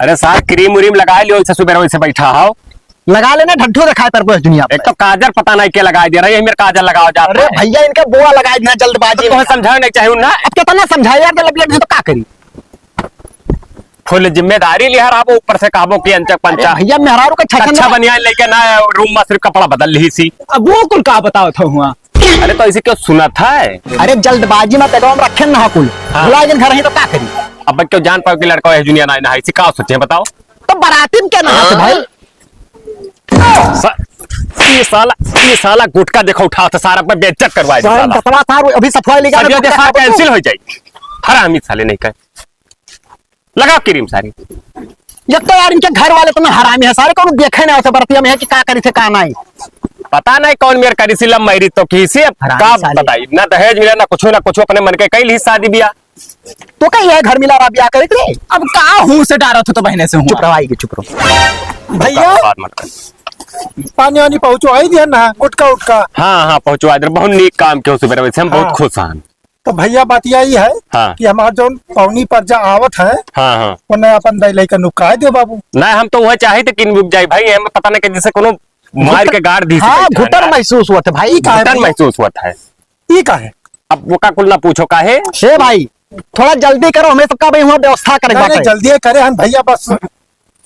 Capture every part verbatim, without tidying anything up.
अरे सार, क्रीम उरीम लगाए लियो, ऐसे सुबह वैसे बैठा हो। लगा लेना, ढड्ढो दिखाए पर पूरी दुनिया एक में। तो काजर पता नहीं के लगाए दे रहा है, यही मेरे काजर लगाओ जाता अरे है। भैया, इनका बोआ लगाए देना जल्दबाजी तो में। समझावे नहीं चाहिए ना। अब कितना समझाए यार, जब लग तो का करी? फुल जिम्मेदारी लिहा रहा, वो ऊपर से कहबो कि अंचक अरे पंचक। भैया, मेहरारू का छछन अच्छा रहा। बनियान लेके ना, रूम में सिर्फ कपड़ा बदल ली सी। अब वो कुल का बताओ था हुआ? अरे तो ऐसे क्यों सुना था? अरे जल्दबाजी में पेटवा में रखे ना कुल। हाँ। भुला गए घर ही तो का करी? अब क्यों जान पाओ कि लड़का है जूनियर ना, ना है, इसी का सोचे हैं बताओ? तो बाराती में क्या नहाते भाई? सा-, ये साला, ये साला गुटखा देखो उठा था, सारा पे बेइज्जत करवा दिया साला साला। दतवा था, अभी सफाई लेके सरिया के गुटखा साथ देखो। Cancel हो जाए। हरामी साले नहीं कहे। लगाओ क्रीम सारे। एक तो यार इनके घर वाले इतना हरामी है, सारे कौनो देखे ना उसे बरतिया में है कि का करी थे का नहीं। पता नहीं कौन मेर करी सी love marriage तो की सी, अब हरामी का साले। बताई, ना दहेज मिला, ना कुछ, ना कुछ, अपने मन के कई ली शादी बिया। तो का यह घर मिला रहा बिया करे थे? अब का हूँ से डारत हो तो बहने से हूँ। चुप रहो, आइए, चुप रहो। भैया, बात मत कर। पानी वानी पहुँचो, आई दिया ना, गुटका उटका। हाँ, हाँ, पहुँचवा दे, बहुत नीक काम के हो सुबह से, हम बहुत हाँ। खुश हैं। तो भैया, बात यही है हाँ। कि हमार जौन पौनी पर जा आवत है, हाँ, हाँ। उन्हें अपन दई लइका नुकाए दे बाबू। नहीं, हम तो वह चाहे थे कि नुक जाए भाई, हमें पता नहीं कि जैसे कोनो मार के गाड़ दी हाँ, घुटन महसूस हुआ था भाई। ई का है घुटन भैया? महसूस हुआ था। ई का है? अब वो का कुल ना पूछो का है? हे भाई, थोड़ा जल्दी करो, हमें सबका भाई हुआ व्यवस्था करे नहीं, बाटे। नहीं, जल्दी करे हम भैया, बस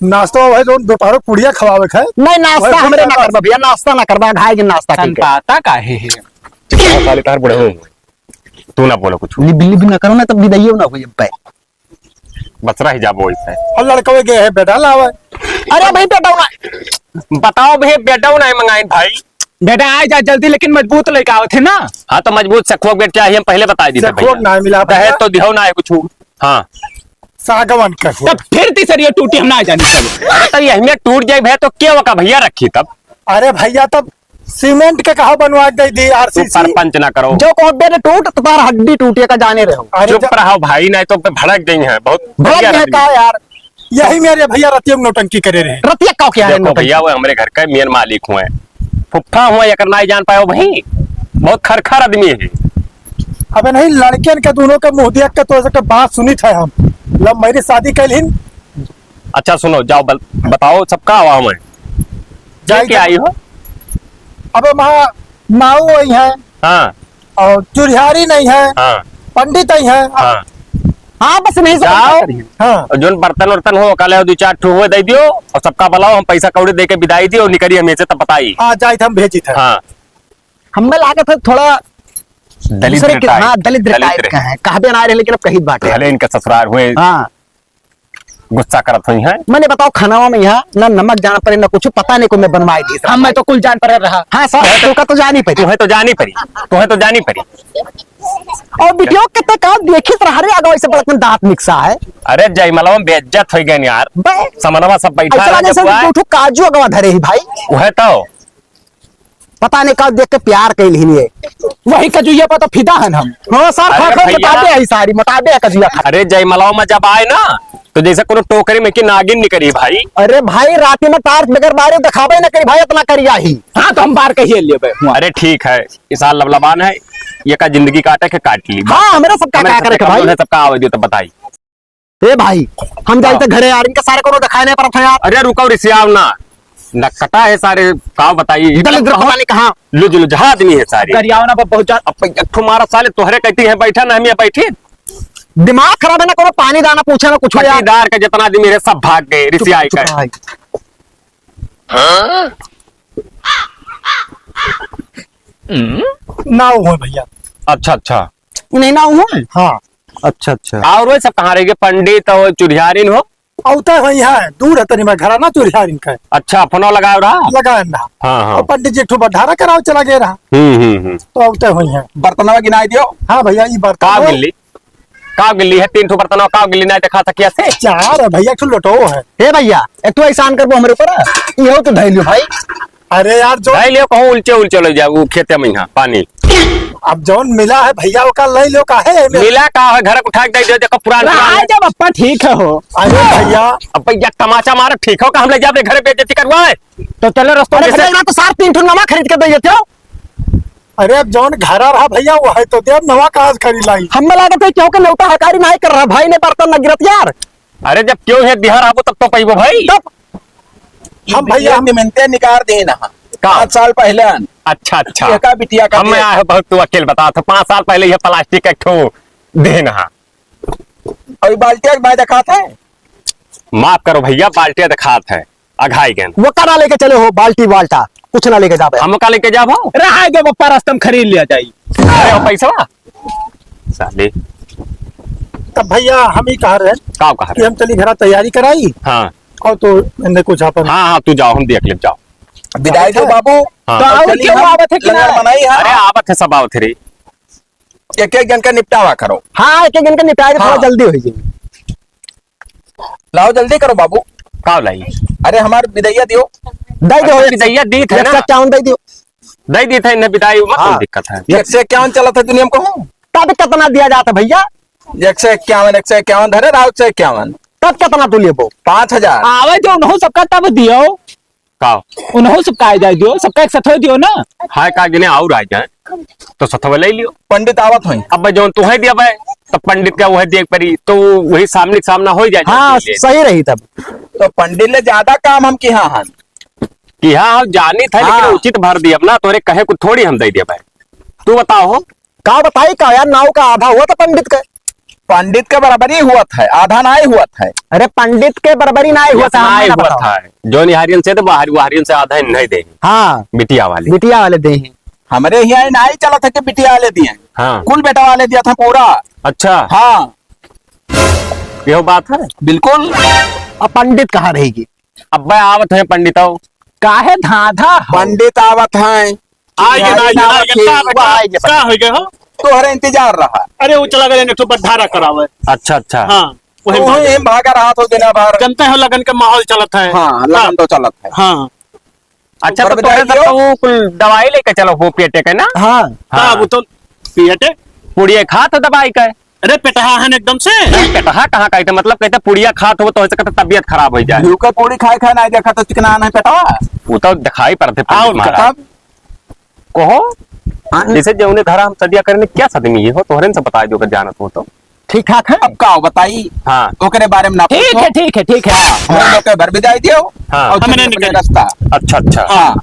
नाश्ता है जौन दोपहर को पुड़िया खवावे के है। नहीं, नाश्ता वही हमरे ना करबा भैया, नाश्ता ना करबा, ढाई के नाश्ता ठीक है। पता का है, है? साले तार बूढ़े हो। तू ना बोलो कुछ। लिब लिब ना करो ना, तब विदाइयो ना होई अब। बस रह जाबो ऐसे। और लड़कवे गए है बेटा लावे। अरे भाई बेटा ना। बताओ भाई बेटा ना मंगाइन भाई। बेटा आ जा जल्दी, लेकिन मजबूत लइका आवत है ना। हाँ तो मजबूत सखुआ बेट चाहिए, हम पहले बता दी थे सखुआ भैया। ना मिला दहेज भैया। तो दिहो ना है कुछ। हाँ। सागवन का हुआ। तब फिर तीसरी टूटी हम ना जानी चलो। अरे तो यही में टूट जाए भैया तो क्या वका भैया रखी तब? अरे भैया तब सीमेंट के कहा बनवा के दे दी तू आरसीसी। परपंच ना करो। जो कहो बेटे टूट, तुम्हारा हड्डी टूटे का जाने रहो। अरे चुप जब रहो भाई, नहीं तो भड़क गई है बहुत भड़क बढ़िया गई है आदमी। का यार? यही मेरे भैया रतिया में नौटंकी करे रहे। रतिया का क्या है देखो नौटंकी? भैया वो हमरे घर का मेन मालिक हुए, फुफ्फा हुए, एकर नाई जान पायो भाई, बहुत खरखर आदमी है। अबे नहीं, लड़कियन के दोनों के मुंह देख के तो सबके बात सुनित है हम। लव मैरिज शादी कैलिन। अच्छा सुनो, जाओ बल-, बताओ सबका आवा हमें। जाए जाए क्या के आई हो? अबे वहाँ माऊ आई है। हाँ। और चुरिहारी नहीं है। हाँ। पंडित आई है। हाँ। हाँ, बस नहीं सब जाओ। करिए। हाँ। और जोन बर्तन वर्तन हो, काले दो चार ठो हो दे दियो और सबका बुलाओ, हम पैसा कौड़ी दे के विदाई दियो और निकरी हमें से तब बताई। हाँ, जाए थे हम भेजी थे। हाँ। हमें लागत है थोड़ा दलिद्र दूसरे के, type, हाँ, दलिद्र दलिद्र। Type का है। कहबे ना रहे, लेकिन अब कही बाटे। भले इनका ससुराल हुए। हाँ। गुस्सा करत हुई हैं। मैंने बताओ, खानावा में यहाँ ना नमक जान पड़े, ना कुछ, पता नहीं को मैं बनवाई दी। हाँ, मैं तो कुल जान पड़े रहा। हाँ, सर, तू का तो जानी पड़ी। तुम्हें तो जानी पड़ी, तुम्हें तो जानी पड़ी। और वीडियो के तक आप देखित रहा रे, अगवा ऐसे बड़कन दांत निकसा है। अरे, जयमलवा में बेइज्जत हो गए यार। बे, समनवा सब बैठा ऐसा रहा लगे जब जैसे हुआ है। दो ठो काजू अगवा धरे ही भाई। वह तो। पता नहीं कब देख के प्यार कैल ही नहीं। वही कजुइया पर तो फिदा हन हम। हाँ सर, अरे खा खा भैया। मोटाबे है सारी, मोटाबे है कजुइया खा। अरे जयमलवा में जब आए ना, तो जैसे कोनो टोकरी में की नागिन निकरी भाई। अरे भाई, राती में टार्च बगैर बारे दिखाबे न करी भाई, इतना करिया ही। हाँ, तो हम बार कहिए लेबे। अरे ठीक है, इस साल लबलबान है, ये का जिंदगी काटे के काट ली। हाँ, हमरे सबका हमें का सबसे करे के कम भाई? जो है, सबका आवे दियो तो बताई। ए भाई, हम जाई हाँ। तो घरे यार, इनके सारे कोनो दिखाई नहीं पड़त है यार। अरे रुको, रिसियाव ना, नकटा है सारे, का बताई, एकदम दलिद्र कहाँ? पता नहीं कहाँ। लुज लुजहा आदमी है सारे। गरियाव ना, बहुत ज्यादा। अब एक ठो मारा साले तोहरे कहती है बैठा ना, हम ये बैठी। दिमाग खराब है ना, कोनो पानी दाना पूछे ना कुछ यार। पट्टीदार का जितना आदमी रहे सब भाग गए, चुप, रिसियाई चुप का। रहा है। ना हुआ भैया। अच्छा, अच्छा। नहीं ना हुआ है? हाँ। अच्छा, अच्छा। और वो सब कहाँ रह गए? पंडित और चुरिहारिन हो? औते हो यहाँ, दूर है तनी मैं घरा ना चुरिहारिन का। अच्छा, फोनो लगाओ रहा? लगाए ना। हाँ, हाँ। और पंडित जी एक ठो भंडारा कराओ चला गया रहा। हम्म, हम्म, हम्म। तो औते हो यहाँ। बर्तनवा गिनाई दियो। हाँ भैया, ये बर्तन काव हो। गिल्ली? काव गिल्ली है? तीन ठो बर्तनवा काव गिल्ली नहीं दिखा सकिया से? चार है भैया, एक ठो लोटो है। हे भैया, एक ठो एहसान करबो हमरे ऊपर, इहो तो धइ लियो भाई। अरे यार, जो भाई लियो कहूँ उलचे उलचे ले जाओ, वो खेते में यहाँ पानी। अब जौन मिला है भैया, ओका ले लियो, काहे एमे? मिला का है, घर उठा के दे दे, देखो पुरान अरे पुरान आ है। जा बप्पा, ठीक है हो। अरे भैया। अब भैया तमाचा मार, ठीक हो का हम ले जाए अपने घर बेइज्जती करवाए? तो चलो रस्तों अरे में से। भैया, ना तो सार तीन ठो नवा खरीद के दे देते हो। अरे अब जौन घर रहा भैया, वो है तो देव नवा कहाँ से खरीद लाई? हमें लागत है क्योंकि नेवता हकारी नहीं कर रहा भाई ने बर्तन न गिरत यार। अरे, जब केहू है दिहा रहबो, तब तो पइबो भाई। तब हम भैया, हम निमंत्रण निकाल दे ना। का? पाँच साल पहले। अच्छा, अच्छा। एका बिटिया का हम दिए। आए बहुत तू अकेल बता था, पाँच साल पहले ये प्लास्टिक एक ठो देन हा। अउर बाल्टिया के भाई दिखात है। माफ करो भैया, बाल्टिया दिखात है, अघाई गन। वो का ना लेके चले हो, बाल्टी बाल्टा, कुछ ना लेके जाबे। हम का लेके जाबो? रहा है, जब परस्तम खरीद लिया जाई। अरे, वो पैसा? साले। तब भैया, हम ही कह रहे हैं का कह कि रहे? हम चली घरा तैयारी कराई। हाँ। और तो इन्हें कुछ अपन हाँ, हाँ, तू जाओ, हम देख ले, जाओ। विदाई दो बाबू। हाँ। तो और और चली क्यों हम आवत है कि ना? लंगर मनाई है। अरे, आवत है, सब आवत है रे। एक एक जन का निपटावा करो। हाँ, एक एक जन का निपटाए के थोड़ा हाँ। जल्दी हो जाए। लाओ, जल्दी करो बाबू। का लाई? अरे, हमार विदैया दियो। दे दो। अच्छा, विदैया दी थे एक ना? सौ इक्यावन दे दियो। दे दी थे, इन्हें विदाई में हाँ। कौन दिक्कत है? एक सौ इक्यावन चलत है दुनिया में कहूँ। तब कितना दिया जाता भैया? एक सौ इक्यावन, एक सौ इक्यावन धरे रहो, एक सौ इक्यावन। तब कितना तू लेबो? पाँच हजार। आवे जो उन्हों सबका तब दियो। का? उन्हों सबका आ जाए दियो, सबका एक साथ हो दियो ना। हाय का गिने और आ जाए, तो सथवा ले लियो। पंडित आवत होई। अब जौन तू है दिया भाई, तो पंडित का वह देख परी, तो वही सामने सामना हो जाए, हाँ, जल्दी ले। सही रही तब। तो पंडित ले ज्यादा काम हम किहा हन। किहा हम जानी था, लेकिन हाँ। उचित भर दिया ना, तोरे कहे कुछ थोड़ी हम दे दिया भाई। तू बताओ हो। का बताई का यार, नाव का आधा हुआ था पंडित का। पंडित के बराबरी हुआ था, आधा नाई हुआ था। अरे पंडित के बराबरी नाई हुआ यस, था, नाई हमें ना हुआ बताओ। था। जौन हरियन से तो बाहर, वो हरियन से आधा ही नहीं दे। हाँ। बिटिया वाले। बिटिया वाले दे हैं। हमरे यहाँ ही नाई चला था कि बिटिया वाले दिए। हाँ। कुल बेटा वाले दिया था पूरा। अच्छा। हाँ। यह बात है। बिल्कुल। अब पंडित कहाँ रहेगी? अब्बे आवत है पंडितौ। काहे धाधा हो? पंडित आवत है। आइए ना, आइए ना, आइए, का बेटा? आइए, का हो गए हो? तोहरे इंतजार रहा। अरे, वो चला गए, एक ठो बंधारा करावे। अच्छा, अच्छा। हाँ, वही तो वही भागा। हम भागा रहा तो दिन भर। जनते हो, लगन के माहौल चलत है। हाँ, लगन हाँ। तो चलत है। हाँ। अच्छा, तो बरबदाई तोहरे सब हो। तो वो कुल दवाई लेके चलो, वो पेटे के ना? हाँ। हाँ। हाँ, वो तो पेटे। पुड़िया खात हो दवाई का? अरे, पेटहा हन एकदम से। नहीं, पेटहा कहाँ कहते, मतलब कहते पुड़िया खात हो तो ऐसे कहते तबियत खराब हो जाए। घिउ का पूड़ी खाए खाए ना देखा तो चिकना नहीं पेटवा। वो तो दिखाई पड़ते पंडित और महाराज। तब? कहो, हाँ। जैसे जौने घर हम सदिया करने क्या सदमी हो, तोहरे से बताई दो अगर जानत हो तो। ठीक ठाक है। अब का बताई? हाँ। ओकरे बारे में ना ठीक पूछो। है, ठीक है, ठीक है। हाँ, हम लोग के घर बजाई दियो हाँ। और हमने अपने निकल रास्ता। अच्छा, अच्छा। हाँ।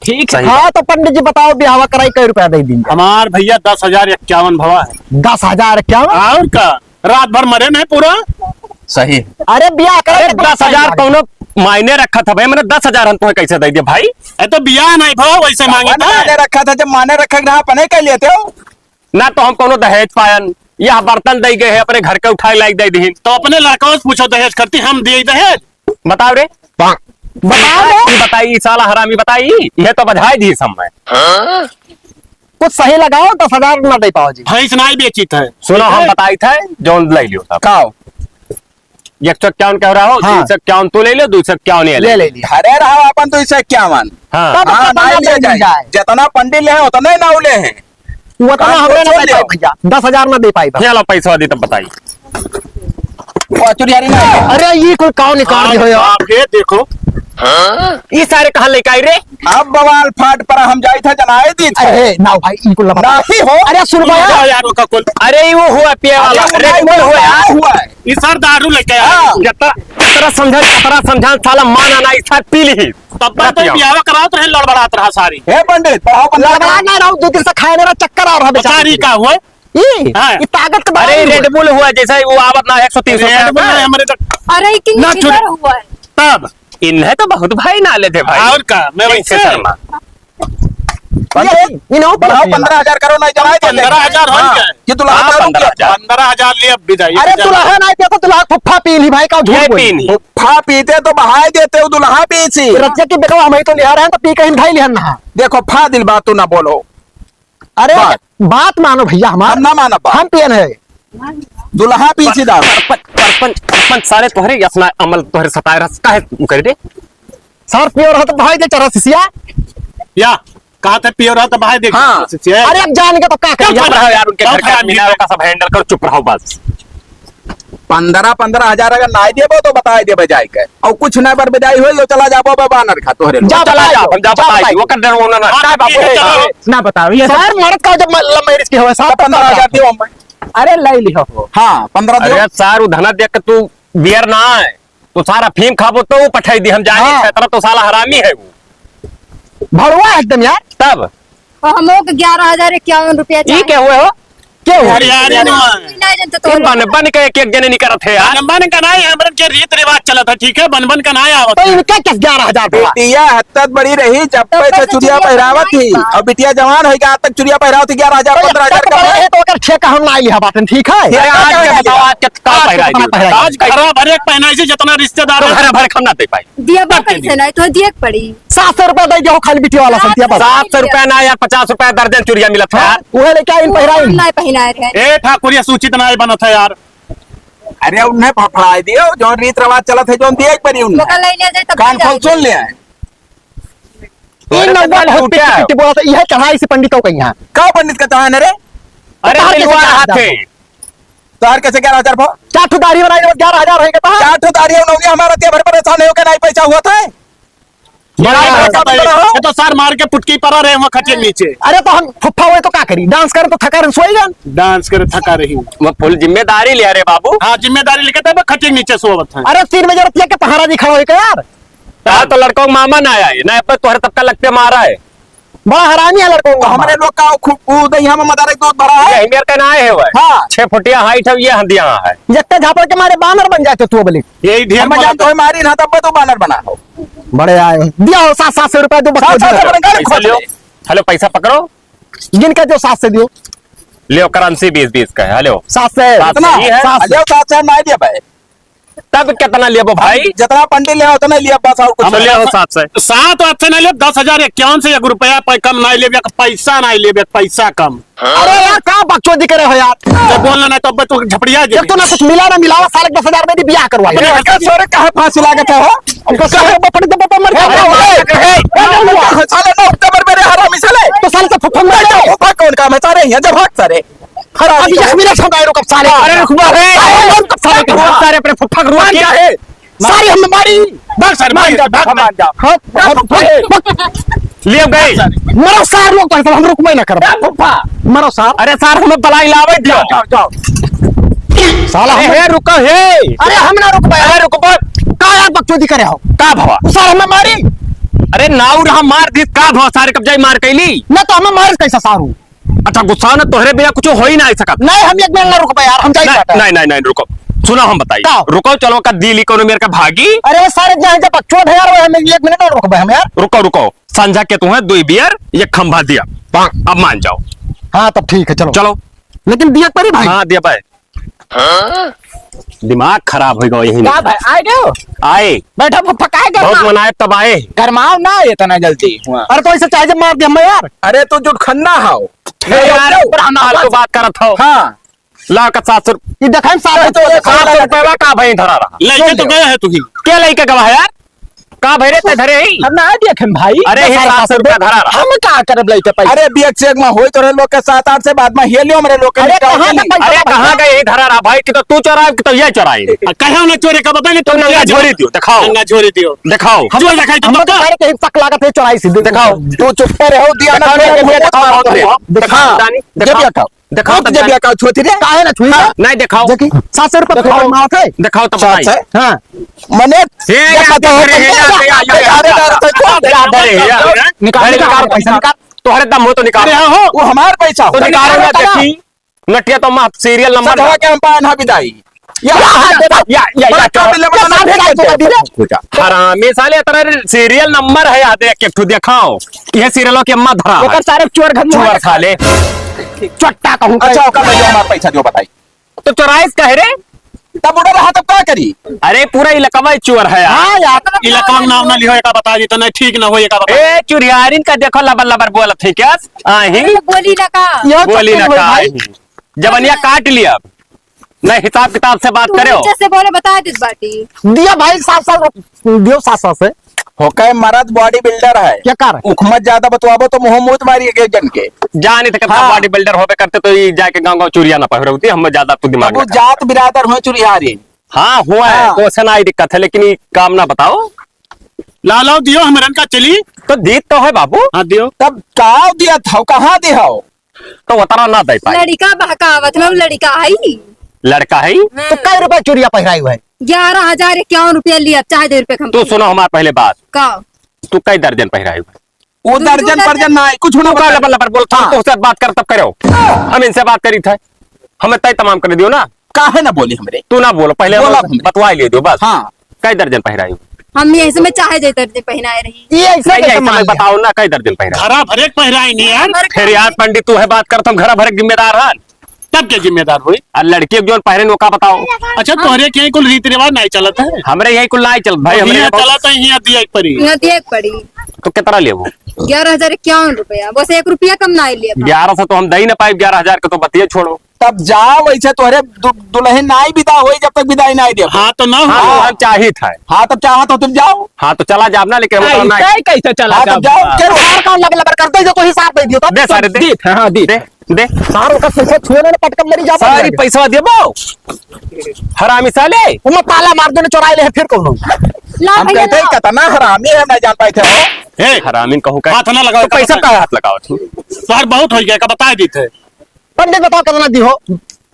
ठीक है। सही हाँ, बात। तो पंडित जी बताओ, ब्याहवा कराई कै रुपया दे दी? हमार भैया दस हजार इक्यावन भवा है। दस हजार इक्यावन? और का? रात भर मरे नहीं पूरा। सही। अरे ब्याह करे अरे तो दस हजार कौनो मायने रखा था भाई, मैंने दस हजार हम तुम्हें कैसे दे दिया भाई? अरे तो ब्याह नहीं भवा, वैसे मांगे कौन था। मायने रखा था, जब मायने रखा था, अपने कह लेते हो। ना तो हम कौनो दहेज पायन, यह बर्तन दे गए हैं, अपने घर के उठाए लायक दे दीन। तो अपने लड़का से पूछो दहेज करती, हम दिए दहेज। बताओ रे। बताओ रे। ये बताई, साला हरामी बताई, यह तो बजाय दी सब मैं। कुछ सही लगाओ, दस हजार ना दे पाओ जी। भैंस ना ही बेची थे। सुनो, हम बताई थे, जौन ले लियो सब। का हो? एक सौ इक्यावन कह रहा हो, हाँ। दो सौ इक्यावन तू ले लो, दो सौ इक्यावन ये ले ले ले ली। अरे रहा अपन दो सौ इक्यावन। हाँ। तब हाँ, कितना ना ना ले ले जाए। जाए। जितना पंडित ले हैं, उतना ही ना ले हैं। वो तो हाँ, हमरे ना दे पाई भैया, दस हजार ना दे पाई बस। ये लो पैसा दी तब बताई। वो चुरियारी ना। अरे ये कोई काव निकाल दे हो यार। आप ये देखो। हाँ? ये सारे कहाँ लेके आई रे? अब बवाल फाट पर हम जाई था, जनाए दी था। अरे ना भाई, इनको लबड़ा। नहीं हो। अरे सुन भाई। यार, यार, उनका कुल अरे वो हुआ पिए वाला, अरे, Red Bull हुआ यार। हुआ है। ई सर दारू लेके आया। हाँ। जतरा, जतरा समझा, जतरा समझा, साला मान आना, ई सर पी ली। तब ना तो पियो। बियाह करावत रहे, लड़बड़ात रहा सारी। हे पंडित, पढ़ाओ पंडित। लड़बड़ा ना रहो, दो दिन से खाए ना रहा, चक्कर आ रहा बेचारा बेचारी के। का हुआ? ई, हाँ। ई ताकत के अरे, बढ़ाई Red हुआ। Bull हुआ, जैसे वो आवत ना एक सौ तीन सौ Red Bull का। नहीं, हमारे तो अरे, ई किंग ना फिगर छुड़े। हुआ है। तब? इन्हें तो बहुत भाई ना लेते भाई। और का? मैं इनसे वैसे शर्मा। ये, इन्हों पर बढ़ाओ, पन्द्रह हजार करो, नहीं जमाए दे। पन्द्रह हजार हो हाँ, गया। ये दुल्हा हाँ, का रुपया। पन्द्रह हजार। पन्द्रह हजार लिए, अब विदाई अरे, विदाई। दुल्हा नहीं देता, दुल्हा फुफ्फा पी ली भाई, का झूठ ये बोल। पी ली। फुफ्फा पीते तो बहाए देते, वो दुल्हा पीसी। रजिया की बेटा, हम ही तो लिहा रहे हैं, तो पी के हम ढाई लिहन ना। देखो, फादिल बात तू ना बोलो। अरे, बात। बात मानो भैया हमार। हम ना मानब बात। हम पियन है। दुल्हा पीसी दारू। सरपंच, सरपंच, सरपंच सारे तोहरे यस ना अमल तोहरे सताए रस काहे तू करे रे? सर पियो रहा तो भाई दे चढ़ा सिसिया। या, कहा थे पियो रहा तो भाई दे हाँ। चढ़ा सिसिया। अरे अब जान के तो का करिए? चुप रहो यार, उनके घर का मीना का सब handle कर, चुप रहो बस। पन्द्रह, पन्द्रह हजार अगर नाई देबो तो बताई देबे जाए के। और कुछ ना बरबदाई होई, यो चला जाबो बे बानर खा तोहरे लोग। जा चला बताई, जाओ, हम जा जा बताई, बताई। वो कर दे, वो ना, ना। हाँ, ना बाबू, ठीक है, चलो। ना बताओ, ये सर मर्द का जब लव मैरिज के होवे, सर तो पन्द्रह हजार दियो हम। अरे ले लिहो। हाँ, पन्द्रह दियो। अरे सर, उ धना देख के तू बियर ना है, तो सारा अफीम खाबो तो वो पठाई दी, हम जानी हाँ। खतरा तो साला हरामी है वो। भड़ुआ है एकदम यार। तब? और हमों के ग्यारह हजार इक्यावन रुपया ई चाहिए। के हुए हो? के हुए? अरे यार, ये ना। ना जानते तो तुम बन, बन के एक, एक जने नहीं करत है यार। बन, बन का ना है, हमरन के रीत रिवाज चलत है, ठीक है? बन, बन का ना आवत तो है। इनका क्या ग्यारह हजार भवा? बिटिया हत्तत बड़ी रही, जब तब पैसा से चुरिया चुरिया पहिरावत पहिराई ही। बा। और बिटिया जवान होई, आज तक चुरिया पहिरावत ही, ग्यारह हजार, तो जब पंद्रह हजार तक कमाई। है, तो ओकर छह का हम ना लिहा बाटन, ठीक है? अरे आज आज के बताओ, आज के का आज पहिराई? कितना पहिराई? आज घरा भरे के पहनाई से जितना रिश्तेदार तो है। घरा भरे के हम ना दे पाई। दिया बा तब के कैसे दिया? नहीं, तो दिए के पड़ी। सात सौ रुपया दे दियो खाली बिटिया वाला सात संतिया बस। सौ सात सौ रुपया ना यार, पचास रुपया दर्जन चुरिया मिलत है हाँ, यार। उहे लेके आइन पहिराई। हम ना पहिनाए रहे। ए ठाकुरिया सूचित ना बनत है यार। अरे उन्हें फड़फड़ाई दियो, जौन रीत रिवाज चलत है, जौन दिए के पड़ी उन्हें। ओकर लइले जाए तब कान खोल जाए। सुन ले आए। इन अरे नौवा तो बहुत लूटा पिट्टी है। पिट्टी बोलत है, इहे चढ़ाई से पंडित हो गई यहाँ। का पंडित का चढ़ाई न रे? अरे तोहार कैसे मिलवा ग्यारह हजार हाथे। तोहार कैसे ग्यारह हजार भो? चार ठो दाढ़ी बनाई, ग्यारह हजार होइगा तोहार। चार ठो दाढ़ी है, नौनिया हमारा ते भर परेशान है, ओके नहीं पैसा हुआ था। बड़ा बड़ा बड़ा बड़ा हो। ये तो सार मार के पुटकी परा रहे हुआ खटिया के नीचे। अरे तो हम फुफ्फा हुए तो का करी? डांस करे तो थका रहे, सोई जान। डांस करे थका रही। वो फुल जिम्मेदारी लिया रे बाबू। हाँ, जिम्मेदारी लेके तब खटिया के नीचे सोवत है। अरे तीन बजे रतिया के पहाड़ा नहीं खड़ा होइगा यार। हाँ, तो लड़कों का मामा ना आए, ना अब तोहरे तब का लगते मारा है। बड़ा हरामी है लड़कों तो का हमरे मामा। लोग का खु-, ऊ दहिया में मदारे दूध भरा है। यही मेरे का ना आए है वह। हाँ। छह फुटिया height है, ये हंदिया है। जत्ते झापड़ के मारे बानर बन जाते तू बोले। यही ढेर हम बोला जानते था। हो मारी ना तब तो बानर बना हो। बड़े आए हो। दिया हो सात, सात सौ रुपया दो बकरी सात सौ दिया। रुपया गाड़ी पैसा खोज लियो। ले। हेलो, पैसा पकड़ो। जिनका जो सात सौ दियो। लियो, currency बीस बीस का है। हेलो। सात सौ। सात सौ कितना? ही है। सात सौ। लियो, सात सौ ना दिया भाई। तब कितना लेबो भाई? जितना पंडित ले उतना लिया बस और कुछ अब नहीं। ले हो सात सौ। सात आठ से नहीं लेब, दस हजार इक्यावन से एक रुपया पे कम नहीं लेब, एक पैसा नहीं लेब, एक पैसा कम। अरे यार, का बकचोदी करे हो यार? जब बोलना नहीं तो अब तू झपड़िया जे। जब तू ना कुछ मिला ना मिलावा, साले दस हजार में भी ब्याह करवा। अरे, क्या सारे कहाँ फांसी लागत है हो? उनका सारे बपड़ दे, बपड़ मर ए, जाओ। ए, ए, ए, ए, साले ना उठते मर मेरे हरामी साले। तो साले तो फुफा मर जाओ। फुफा कौन काम है सारे? यहाँ जब भाग सारे। खड़ा अभी होके। एक मिनट हम आए रुकब साले। अरे रुकबा रे। अरे रुकब साले के। बहुत सारे अपने फुफ्फा के रुआ मान के। जा, ए। सारे हम मारी। भाग सारे, मान मान जा, जा, भाग, मान जा। हाँ, भाग, भाग, भाग। लिए गए। मरो सार लोग तो हम रुकबे ना करब। ए फुफ्फा। मरो सार। अरे सार हमें बलाई लावे दियो। जाओ, जाओ, जाओ। साला अरे हमें हे रुको हे। अरे हम ना रुकबे। अरे रुकबो। का यार बकचोदी करे हो? का भवा? उ सार हमें मारी। अरे नाऊ रहा मार दी का भवा सारे कब्जा मार कैली। ना तो हमें मार कैसा सारू? अच्छा, गुस्सा ना, तोहरे बिना कुछ हो ही ना सकत। नहीं, हम एक मिनट ना रुकबे यार, हम जाई नहीं, बाटा। नहीं, नहीं, नहीं, रुको। सुना, हम बताई। का? रुको, चलो, का दिल्ली कोनो मेरे का भागी? अरे, वो सारे जहाँ जब बकचोद है यार, वो हम एक मिनट ना रुकबे हम यार। रुको, रुको। संझा के तुम्हें दुई बियर, ये खंभा दिया। अब मान जाओ। हाँ, तब ठीक है, चलो। चलो। लेकिन दिया परी भाई। हाँ, दिया पाए। दिमाग खराब होइगा यही में। का भाई, आए गयो? आए। बैठा फुफ्फा, काहे बहुत गरमाओ? मनाए तब आए। गरमाओ ना इतना जल्दी हुआ। अरे तो ऐसे चाहे जब मार दे हमें यार। अरे तो जुटखंडा हाओ। ए यार, जाओ। फालतू बात करत हो। हाँ। ला का सात सौ। ये देखें सात सौ। तो सात सौ रुपया का भाई धरा रहा। लेके तो गया है तू ही। क्या लेके गवा है यार? का भरे ते धरे ही? हम ना देखे भाई। अरे, ये सात सौ रुपया धरा रहा। हम का करब लइके पैसा? अरे, बियक चेक में होई तोरे लोग के सात आठ से बाद में हेलियो हमरे लोग के अरे, निकाल कहाँ के तक ली। पैसा अरे, कहाँ गए ये धरा रहा भाई? कि तो तू चोराए, कि तो ये चोराए। आ, कहे हमने चोरी का बताए, नहीं, तो तुम नंगा झोरी दियो, दिखाओ। नंगा झोरी दियो। दिखाओ। हम चोर दिखाई तो हम तो पक्का। सारे कहीं तक लागत है चोराई से। दिखाओ। तू चुप पे रहो, दिया ना दिखाओ, दिखाओ, दिखाओ, दिखाओ, दिखाओ, दिखाओ। दिखाओ। दिखाओ। ये दिखाओ। दिखाओ खुद तब जे जान। बेटा छुअती रे। काहे ना छुई हाँ, रे? नहीं दिखाओ। देखी, सात सौ रुपया दिखाओ। फोकट मारत है। दिखाओ तब सात बताई। सौ? हाँ। मने ये देखा याद तो करे, ये याद, ये याद, ये याद, अरे, याद, अरे, अरे, अरे, याद है, याद है। निकाल, अरे, निकाल, निकाल। पैसा निकाल। तोहरे दम हो तो निकाल। अरे, हाँ, हो। वो हमार पैसा हो। तो निकाल, निकाल, निकाल। देखी। नटिया तो माफ serial number सजवा के हम पाए ना बिदाई। या, या, या, या, बड़ा या, काबिल है, बड़ा या, नाम है, या, नाम है। हरामी साले, तेरा serial number है, याद है, एक ठो दिखाओ। ये serial के अम्मा धरा है। ओकर सारे चोर घर में चोर साले। चट्टा कहूँ अच्छा, का। ओकर भाई हमार पैसा दियो, बताई। तो चोराइस कहे रे? तब उड़ा रहा, तब का करी? अरे, पूरा इलाका में चोर है यार। हाँ यार। इलाका में नाम ना लिहो, एका बता दी, तो नहीं ठीक ना हो, एका बता। ए, चुरियारिन का देखो, लबर लबर बोलत है क्या? आही। अरे, बोली ना का? यो बोली चक्कर ना हो का? भाई। जबनिया काट लिया। नहीं, हिसाब किताब से बात तू करे हो। नीचे से बोलो, बता देत बाटी। दिया भाई, सात सौ रुपये दियो, सात सौ से। होके मरद body builder है। क्या कर? उखमत ज्यादा बतवाबो तो मुंह मुंह मारी एक जन के। जाने तक हाँ। Body builder होबे करते तो ये जाके गांव गांव चुरिया ना पहरौती, हम ज्यादा तू दिमाग तब वो ना कर। जात बिरादर हो चुरियारी। हाँ, हुआ है, हाँ। तो ऐसा ना ही दिक्कत है, लेकिन ये काम ना बताओ। लालो दियो हमरन का चली। तो दीत तो है बाबू। हाँ, दियो। तब का दिया था, कहाँ दे हो? तो उतरा ना दे पाई। लड़का बहकावत में, लड़का है। लड़का है? हाँ। तो कै रुपया चुरिया पहिराई हुआ है? ग्यारह हजार इक्यावन रुपया लिया, चाहे दे रुपया कम तू लिया। सुनो हमार पहले बात। का? तू कई दर्जन पहिराई? वो दू दू दर्जन दर्जन। पर्जन ना है, कुछ ना तू का बता। लबर लबर बोलता है? हाँ। तो उससे बात कर तब करो। हम इनसे बात करी थे, हमें तय तमाम कर दियो ना। काहे ना बोली हमरे? तू ना बोलो, पहले बोला हम हमरे। बतवाई ले दियो बस। हाँ। कई दर्जन पहिराई? हम ये ऐसे में चाहे जे दर्जन पहनाए रही। ये ऐसे नहीं, कैसे ऐसे मान में लिया? बताओ ना, कई दर्जन पहिराई? घरा भरे के पहिराई नहीं यार। फिर यार पंडित, तू है बात करत, हम घरा भरे के जिम्मेदार हन। तब के जिम्मेदार होई? आ लड़की के जोन पहिरे न ओका बताओ। अच्छा, तोहरे के कुल रीति रिवाज नहीं चलत है? हमरे यही कुल नहीं चलत भाई, तो हमरे हियाँ बहुत चलत है, हियाँ दिए के पड़ी। हियाँ दिए के पड़ी। तो कितना लेबो? ग्यारह हजार इक्यावन रुपया, बस एक रुपया कम ना लिया था। ग्यारह से तो हम दे ही ना पाए, ग्यारह हजार के तो बतिये छोड़ो। तब जाओ, वैसे तोहरे दु-, दुल्हन नाई विदा होई जब तक विदाई नाई देबो। हाँ, तो ना हाँ, हो। तो हम चाहित है। हाँ, तब चाहत हो तुम जाओ। हाँ, तो चला जाब ना, लेकिन हम नहीं, नहीं। कैसे चला हाँ, तब जाब? जाओ। चलो, और कौन लबर लबर करते हो, जो तो हिसाब दे दियो, तब दे सारे, दे। दे, हाँ, दे। दे, दे। सार ओकर पैसा छुए ना, पटकन मरी जाबो। सारी पैसा देबो। हरामी साले। उमा ताला मार देने चोराई ले, फिर कौन हो? ला हम भैया, कहते हैं, ला। कितना हरामी है, ना जान पाए थे हो। ए, हरामी कहूँ का? हाथ ना लगाओ, तो पैसा का हाथ लगाओ थी? सार बहुत हो गया, का बता दी थे। पंडित बताओ कितना दी हो?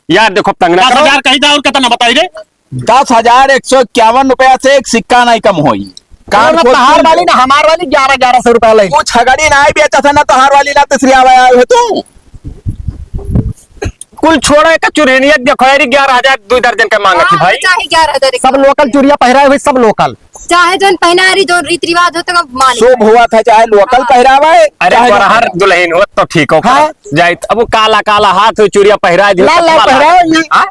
यार देखो, तंग ना दस हजार करो। कही था और कितना बताई रे? दस हजार एक सौ इक्यावन रुपया से एक सिक्का नहीं कम होई। कान और ना खोल तहार के वाली ना हमार वाली ग्यारह ग्यारह सौ रुपया ले। कुछ हगड़ी ना बेचा था ना तहार वाली ला तीसरी आवे आए हो तू। कुल छोड़ो, एक चुरहनिया देखो यार, ग्यारह हजार दो दर्जन का मांगत है हाँ, भाई। चाहे ग्यारह हजार सब लोकल चुरिया पहिराए हुए, सब लोकल। चाहे जोन पहनारी, जोन रीति रिवाज होते हैं, मान शुभ हुआ था, चाहे लोकल हाँ। पहिरावा है, अरे चाहे जो बरहर पहिरावा। दुल्हन हो तो ठीक हो, हाँ। जाए अब वो काला काला हाथ हो, चुरिया पहिरा दियो, लाल लाल चश्मा पहिराओ, लाल। ये हाँ?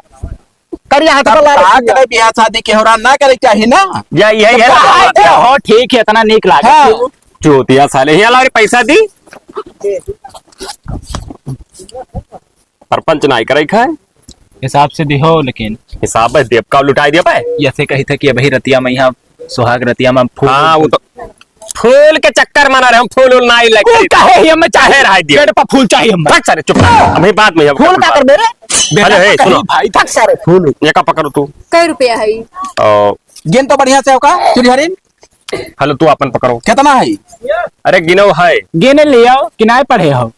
करिया हाथ तब वाला का रखिया। करे बियाह शादी के होरा ना करे चाही ना। या यही है ना। हाँ, हो ठीक है, इतना नीक लागे। हाँ। चूतिया साले, हियाँ लाओ रे पैसा दी। सरपंच नाई करे खाए। हिसाब से दिहो, लेकिन हिसाब है, देव का लुटाई दिया बे। ऐसे कही था कि अभी रतिया में यहाँ सुहाग रतिया में फूल हाँ, वो तो फूल के चक्कर मना रहे हम, फूल उल नाई लगे। फूल काहे ही हमें चाहे रहा दिया। पेड़ पर फूल चाहिए हमें। भाग सारे, चुप रह। अभी बाद में हम फूल का कर दे रे? अरे, हे, सुनो। भाई, भाग सारे फूल। ये का पकड़ो तू? कै रुपया है? ओ। गिन तो बढ़िया से होका, चुरिहरिन। हेलो, तू अपन पकड़ो। कितना है? अरे, गिनो है। गिने लियो, किनाए पड़े हो।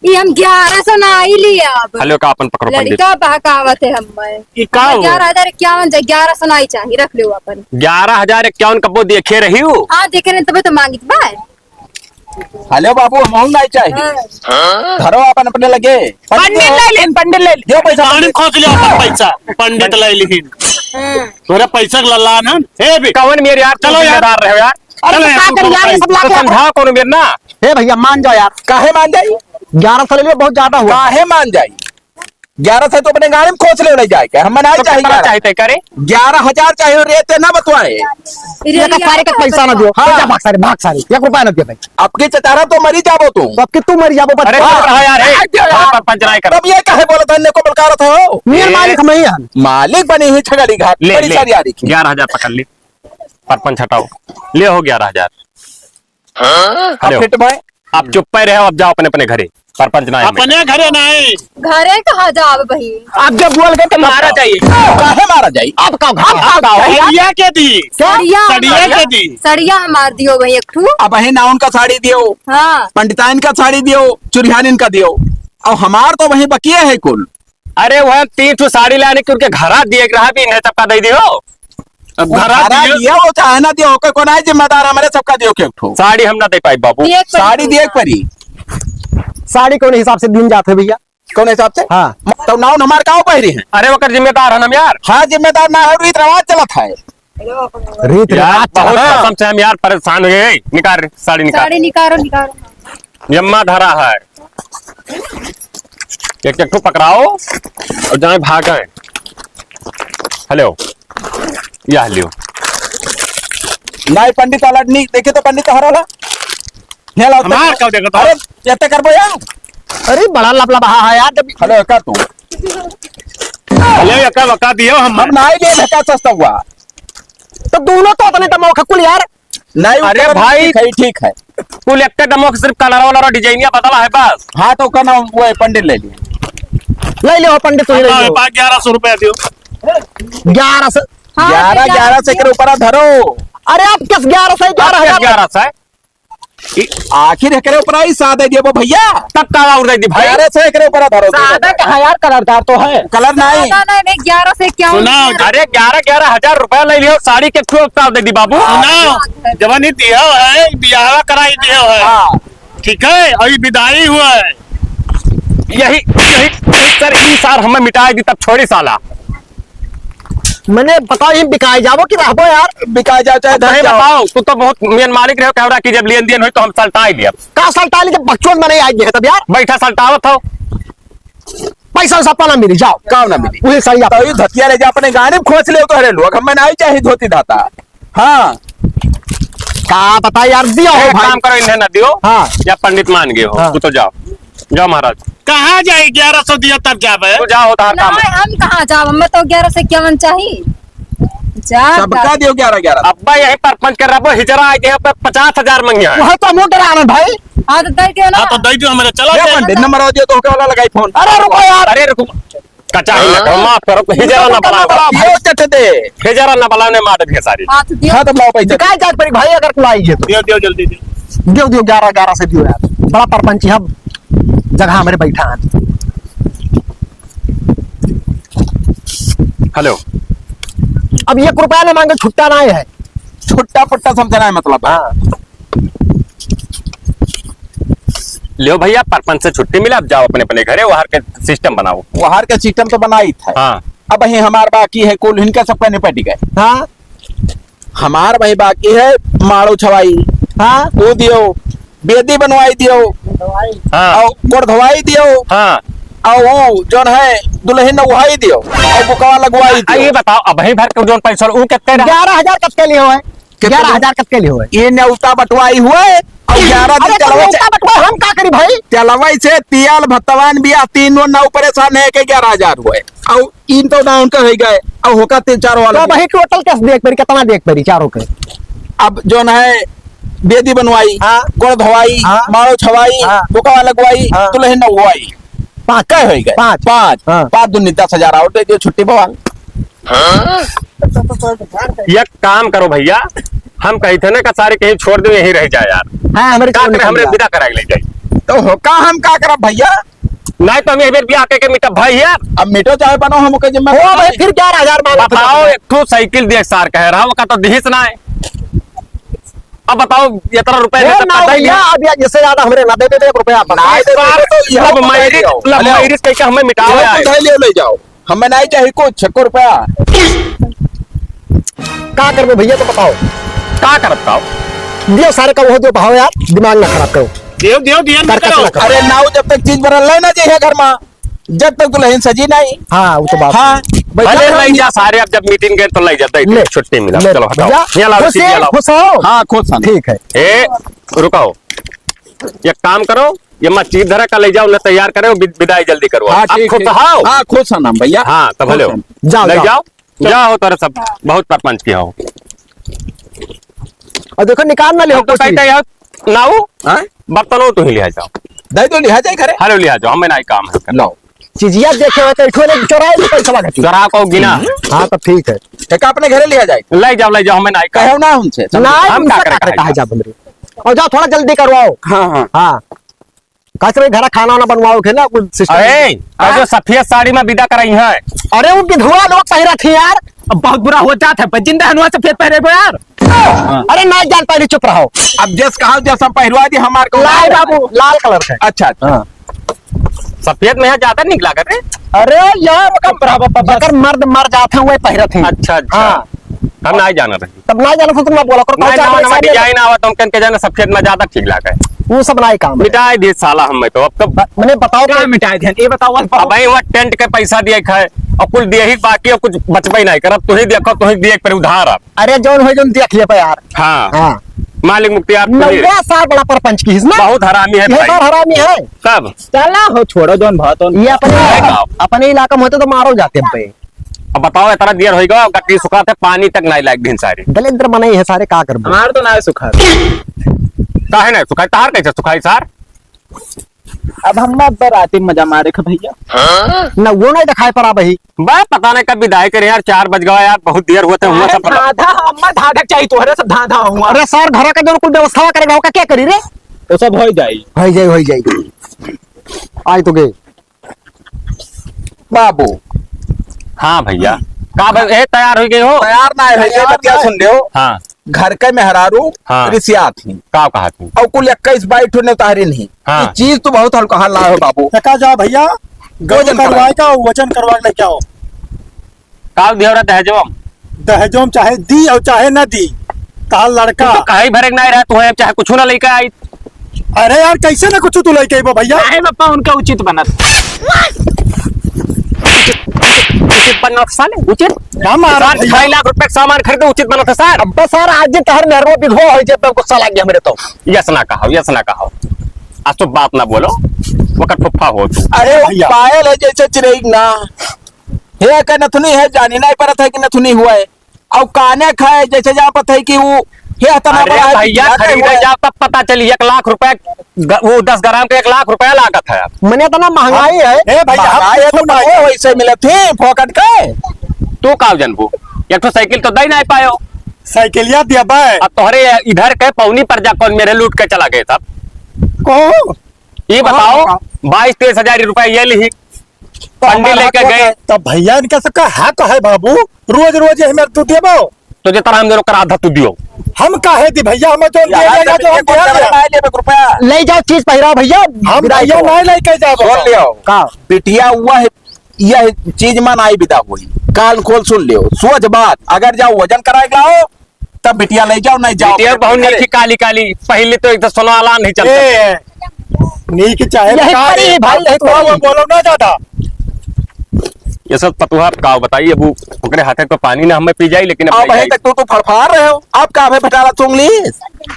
ई हम ग्यारह सौ ना आई ली अब। हेलो, का अपन पकड़ो पंडित। लड़का बहकावत है हम्मे। ई का हो? ग्यारह हजार इक्यावन जा, ग्यारह सौ ना आई चाही, रख लो अपन। ग्यारह हजार इक्यावन कब्बो देखे रही हो? हाँ, देखे रहे तबे तो मांगित बा। हेलो बाबू, हम नहीं चाही। हाँ। धरो अपन अपने लगे। पंडित ले लेन, पंडित ले लेन। दियो पैसा, गाड़ी पंडित। खोज लियो अपन पैसा, पंडित ले लेन। हाँ। तोरे पैसा के लल्लान हन। ए बे। कवन मेरे यार, तू चलो यार। जिम्मेदार रहे यार। अरे चलो तो यार, का तू करी यार, ये सब तो लाके समझाओ कोनो मेरे ना। हे भैया, मान जाओ यार। काहे मान जाई? ग्यारह सौ ले लियो, बहुत ज्यादा हुआ। काहे मान जाई? ग्यारह सौ तो अपने गाड़ी में खोस ले, ले जाए के। हम मनाई तो चाहिए कितना ग्यारह। चाहते करे? ग्यारह हजार चाहे रे, ते ना बतवाए। ये का सारे का पैसा ना दियो। हाँ। जा भाग सारे, भाग सारे। एक रुपया ना दियो भाई। अब के चचारा तो मरी जाबो तू। तो अब के तू मरी जाबो, बस। अरे चुप रहा यार, ए। भाग जाओ यार। सरपंच नाई कर। तब ये काहे बोलत है, ने को बलकारत हो? मेरे ए। मालिक हम ही हन। मालिक बने ही छगड़ी घाट, ले, बड़ी ले। सारी आरी की। ग्यारह हजार पकड़ ली। सरपंच हटाओ। ले हो ग्यारह हजार। हाँ? हेलो। अब फिट भाई। आप चुप्पे रहो, अब जाओ अपने, अपने घरे। सरपंच ना है। अपने घरे नहीं। घरे कहाँ जाब भाई? आप जब बोल गए तो मारा जाइए। काहे मारा जाई? आपका घर, आपका घर। सड़िया के दी? क्या? सड़िया सड़िया हमार, के दी? सड़िया हमार दियो भाई एक ठू। अब है ना उनका साड़ी दियो। हाँ। पंडिताइन का साड़ी दियो, चुरिहानिन का दियो। अब हमार तो वही बकिया है कुल। अरे वह तीन ठो साड़ी लाने के उनके घरा दिए के रहा भी इन्हें सबका दे दियो। अब अब घरा घरा दिए। दिया हो चाहे ना दिया हो, कोई कोना जिम्मेदार हमारे सबका दियो के एक ठो। साड़ी हम ना दे पाई बाबू। दिए के पड़ी साड़ी दिए के पड़ी। साड़ी कौन हिसाब से दिन जात है भैया? कौन हिसाब से? हाँ। तो नाउन हमार का पहरी है? अरे ओकर जिम्मेदार है ना यार। हाँ जिम्मेदार ना है, रीत रिवाज चलत है। रीत यार, रिवाज बहुत हाँ। कसम से हम यार परेशान हो गए। निकाल रे, साड़ी निकाल। साड़ी निकालो, निकालो। यम्मा धरा है। एक एक ठो पकड़ाओ और जाए भागे। हेलो, या लियो। नहीं पंडित वाला नहीं, देखे तो पंडित हरा वाला। नहीं लाओ हमार तो। का देखो तो? अरे, ये तो करबो यार। अरे, बड़ा लपलपहा है यार, जब हेलो, का तू? हेलो, ये का बका दियो हम। हम नहीं ले धक्का सस्ता हुआ। तो दोनों तो अपने दमोख कुल यार। नहीं, अरे उनका भाई। ठीक है, ठीक है। कुल एक दमोख सिर्फ कलर वाला और डिजाइनिया बदला है बस। हाँ, तो का नाम वो है, पंडित ले लियो। ले लियो पंडित, तू ही ले बताओ, लियो। बा ग्यारह सौ रुपया दियो। ग्यारह सौ। हाँ, ग्यारह, ग्यारह ग्यारह सौ के ऊपर धरो। अरे आप किस ग्यारह सौ, आप ग्यारह हजार? ग्यारह सौ? ई आखिर एकरे ऊपर आई सादा देबो भैया। तब का और दे दी भाई? अरे से एकरे ऊपर धरो। सादा कहाँ यार, कलरदार तो है। कलर नहीं। सादा नहीं, नहीं, ग्यारह से क्या सुना, होता है? अरे ग्यारह, ग्यारह हजार रुपया ले लियो, साड़ी के ठो का दे दी बाबू। सुना, जवानी दियो है, बियाह कराई दियो है। हाँ। ठीक है, अभी विदाई हुआ है। यही, यही, यही सर, ई सार हमें मिटाई दी तब छोड़ी साला। मने बताओ, ये बिकाए जाबो कि रहबो यार? बिकाए जाओ, चाहे अब धर भाई जाओ। बताओ, तू तो बहुत मेन मालिक रहो, कहरा कि जब लेन देन होई तो हम सलटाई लिया। का सलटाई लिया? बकचोद मने आज है तब यार। बैठा सलटावत हो। पैसा वैसा अपना मिली, जाओ। का ना मिली? वही सही आप। तो ये धतिया ले जा, अपने गाड़ी में खोंच ले, तोहरे लोग, हमें नहीं चाहिए धोती धाता। हाँ। का पता यार, दियो हो एक भाई। काम करो, इन्हें ना दियो। हाँ। या पंडित मान गए हो, हाँ। तू तो जाओ। जाओ महाराज। कहाँ जाए? ग्यारह सौ दियो तब जाबे। तू जाओ, तोहार काम है। नहीं, हम कहाँ जाब? हमें तो ग्यारह सौ इक्यावन चाहिए। जा, सबका जा। दियो ग्यारह ग्यारह। अब्बा यही परपंच कर रहा, हिजरा आए गए, अब पचास हजार मांगे हैं। वह तो हम डरा रहे भाई। हाँ, तो दे दियो ना। हाँ, तो दे दियो हमारे, चलो ले जाए। पंडित, नंबर दियो तो होके वाला लगाई फोन। अरे रुको यार। अरे रुको। कचाही ना करो, माफ करो, हिजरा ना बनाओ। दियो चट दे। हिजरा ना बनाओ, ने मार दे सारी। हाँ, तो दियो। हाँ, तो लाओ पैसा। दिखाई जात परी भाई, अगर कुल आई है तो। दियो, दियो, जल्दी दियो। दियो, दियो, ग्यारह, ग्यारह से दियो यार। बड़ा परपंची हम जगह हमारे बैठा है। हेलो। अब एक रुपया ना मांगे, छुट्टा ना है। छुट्टा पुट्टा समझना है मतलब। हाँ। लियो भैया, परपंच से छुट्टी मिला, अब जाओ अपने अपने घरे, वहार के सिस्टम बनाओ। वहार के सिस्टम तो बनाई था। हाँ। अब ही हमार बाकी है, कुल इनका सबका निपट गए। हाँ। हमार भाई बाकी है माड़ो छवाई। हाँ। वो दियो, बेदी बनवाई दियो। हाँ। और गोड़ धोवाई दियो। हाँ। और वो जौन है दुल्हन नवाई दियो और बुकवा लगवाई आ, दियो। ये बताओ, अब ही भर के जौन पैसा उ कितने रहा? ग्यारह हजार कब के लिए हुए? कितने? ग्यारह हजार कब के लिए हुए? ये न्योता बंटवाई हुए और ग्यारह दिन अरे तो चलवे से, न्योता बंटवाई हम का करी भाई? चलवे से तियाल भतवान बिया तीनों नौ परेशान है के ग्यारह हजार हुए। और इन तो ना उनका है गए और होका तीन चार वाला तो भी। भाई टोटल कैसे देख परी, कितना देख परी चारों के? अब जौन है बेदी बनवाई, हाँ। गोड़ धोवाई, हाँ। माड़ो छवाई, हाँ। बुकवा लगवाई, हाँ। दुल्हन नवाई। पाँच। कै होइ गए? पाँच। पाँच। हाँ। पाँच दूनी दस हजार और दे दियो, छुट्टी बवाल। एक काम करो भैया, हम कही थे ना कि सारे कहीं छोड़ दो, यहीं रह जाए यार। हाँ, हमरे का छोड़ करे, दो हमरे यार। विदा कराई ले जाए। तो हो का हम का करब भैया? नहीं तो हम यही बेर बियाह के, के मिटब भाई यार। अब मिटो चाहे बनो, हम ओके जिम्मा हो भाई, फिर ग्यारह हजार मांगो, फिर बताओ, एक ठो साइकिल दिए सार कह रहा, ओका तो दिहिस ना है। अब बताओ, इतना रुपया ए, दे तो ना पता ही भैया, नहीं। अब यार, इससे ज्यादा हमरे ना दे दे, एक रुपया आप ना दे दे, तो ये love marriage, love marriage कह के हमें मिटाओ यार। ले ले जाओ, हमें नहीं चाहिए कुछ, छक्को रुपया। का करबो भैया, तो बताओ। का करब, बताओ? दियो सारे का वो दियो, भाव यार, दिमाग ना खराब करो। दियो, दियो, दियो, ना कर, कर करो। ना करो। अरे नाऊ, जब तक चीज भरल नहीं ना जइहे घर में, जब तक दुल्हन सजी नहीं। हाँ, वो तो बात हाँ। है। भले बैठा ले रहो। जा सारे, अब जब मीटिंग गए तो ले जा, दे दे, ले। छुट्टी मिला। ले, चलो हटाओ। भैया, यहाँ लाओ, खुश सीढ़ियाँ है, लाओ। खुश हो। हाँ, खुश हन। ठीक है। ए, रुकाओ। एक काम करो, ये मत चीज धरा का ले जाओ, उन्हें तैयार करे, वि-, विदाई जल्दी करो। हाँ, आप ठीक, खुश ठीक। हो? हाँ, खुश हन हम भैया। हाँ, तब खुश हेलो। हन। जाओ, ले जाओ। जाओ। चलो। जाओ, तोरे सब बहुत परपंच की हो। और देखो, निकाल ना ले हम तो कुछ कहते भी। हैं, नाऊ, हाँ? बर्तनों तो ही लिया जाओ। दे दो, लिया जाए घरे। हेलो, लिया जाओ, हमें ना ही काम है। लो। चीजिया देखे हो तो इठो ने चोराए भी पैसा लगा। चोरा को गिना। हाँ, तो ठीक है। एक अपने घरे लिया जाए। ले जाओ, ले जाओ, हमें ना ही काम। कहो ना हमसे, समझो। ना, हम हमसे का करे, का करे, कहा कहा जा बंदरी। और जाओ, थोड़ा जल्दी करवाओ। हाँ, हाँ। हाँ। का से भाई, घरा खाना वाना बनवाओ के ना, कुछ system। अरे, हाँ? जो सफेद साड़ी में विदा कराई है। अरे, वो विधवा लोग पहिरा थी यार। अब बहुत बुरा हो जात है, पर जिंदा हनुआ सफेद पहिरे बो यार। हाँ। अरे, ना जान पाए, चुप रहो। अब जस कहा, जस हम पहिरवा दी, हमार को लाल बाबू, लाल colour है। अच्छा, अच्छा। हाँ। सफेद में यहाँ ज्यादा निक लागत है। अरे यार, ओकर, चुप रहो, बाबा, बस। जेकर मर्द मर जात है, वही पहिरत है। अच्छा, अच्छा। हाँ। हम ना ही जाना रहे। तब ना जाना था, तुम ना बोला करो, ना, कौन सा ना, पैसा ना, दे? डिजाइन आवत, हम कन के जाना सफेद में ज्यादा ठीक लागे। वो सब ना ही काम है। मिटाए दिए साला हमें तो, अब कब ब-, मने बताओ का तो। मिटाए दिए? ये बताओ, अब बताओ। अब भाई, वहाँ टेंट के पैसा दिए खाए, और कुल दिए ही बाकी, और कुछ बचबे नहीं करब। तू ही देखो, तू ही दिए पर उधार अब। अरे, जौन हो, जौन देख ले पे यार। हाँ। हाँ। मालिक मुख्तियार तू ही। नौवा साल बड़ा परपंच की हिस ना? बहुत हरामी है ये भाई। बार हरामी है। कब? चला हो, छोड़ो, जौन भाव तो ये अपने, है का? अपने इलाका में होते तो मारो जाते हम पे। अब बताओ, इतना देर होइगा, गट्टी सुखाते, पानी तक नाई लायक दिन सारे। दलिद्र बनाई है सारे, का करबो? हमार तो ना सुखा। काहे ना सुखाई? तार कैसे सुखाई सार? अब हम बराती में मजा मारे खे भइया। न वो नहीं देखाई पड़ा भाई। बा, पता नहीं कब विदाई करे यार, चार बज गवा यार, बहुत देर होत है, हुआ अरे सब पता। धाधा, अम्मा धाधा चाहिए तोहरे सब धाधा हुआ। अरे सर, घर का जो कुल व्यवस्था करे गाँव का क्या करी रे? तो सब हो जाई। हो जाई, हो जाई। आई तो गए। बाबू। हाँ भइया। का भाई, ए, तैयार हो गए हो? तैयार ना है, ये तैयार बतिया ना है। सुन लियो। हाँ। घर के मेहरारू हाँ। रिसियात ही। का कहा थी? और कुल इक्कीस बाईस ठो नेवतारिन ही। हाँ। ये चीज तो बहुत हल्का हल्ला है बाबू। एका जाओ भइया, गऊ वजन करवाए कराए। का, वजन करवा के लेके आओ। का दियो रे दहेजो में? दहेजो में चाहे दी और चाहे ना दी, कहा लड़का। तू तो कहीं भरे के नहीं रहा, तू है, चाहे कुछ ना लेके आई। अरे यार, कैसे ना कुछ तू लेके आइबो भइया? काहे बापा उनका उचित बनत? उचित बनत साले, उचित? क्या मारा सार, भइया? ढाई लाख रुपए का सामान खरीदे, उचित बनत है सार। अब्बा सार, आज जे तहर मेहरवा विधवा हो जाए, तब गुस्सा लग गया हमरे तो। यस ना कहो, यस ना कहो। आज तो बात ना बोलो, वकर फुफ्फा हो तू। अरे वो भइया। पायल है जैसे चिरई ना। हे का नथुनी है, जानी नहीं परत है कि नथुनी हुआ है। और काने खाए जैसे जा पता है कि वो हे हतना अरे बड़ा है, भइया, क्या खरीदे हुआ है? जाओ तब पता चली, एक लाख रुपए ग-, वो दस ग्राम के एक लाख रुपया लागत है। मने इतना महंगाई है। ए भइया, हम महंगाई है कुछ तो नहीं। पता है वैसे मिलत है, फोकट के। तू का जनबू? एक ठो साइकिल तो दे नहीं पायो। साइकिलिया दिया बे। अब तोहरे इधर के पौनी पर जा कौन मेरे लूट के चला गए सब। को? ये बताओ, हाँ। बाईस तेईस हजार रुपया ये लिही, तो पंडित हमारा लेके हक गए। है। तब भइया इनका सबका हक है बाबू, रोज रोज ये हमें तू देबो। तो जितना हम दोनों करा आधा तू दियो। हम काहे दी भइया, हम जो दे यार, देगा, जो हम बिटिया दे को देगा। नहीं लेबे रुपया। ले जाओ चीज पहिराओ भइया, हम विदाई भइया करो। नहीं लेके जाबो। सुन लियो। का? बिटिया हुआ है, यह चीज मन आई विदा हुई। कान खोल सुन लियो, सोच बात, अगर जाओ वजन कराए लाओ, तब बिटिया ले जाओ, नहीं जाओ। बिटिया बहुत अरे। नीक ही काली काली, पहले तो एक तो सोना वाला नहीं चलता। ए, नीक चाहे यही बेकार, परी है भाई, फालतू यही परी। वो बोलो ना ज्यादा। ये सब पतुहा आप का बताइए, अब ओकरे हाथे तो पानी ना हमें पी जाई, लेकिन अब अब नहीं अभी जाई। तक तू, तू फड़फड़ा रहे हो, आप का हमें फटारा सूंघ ली?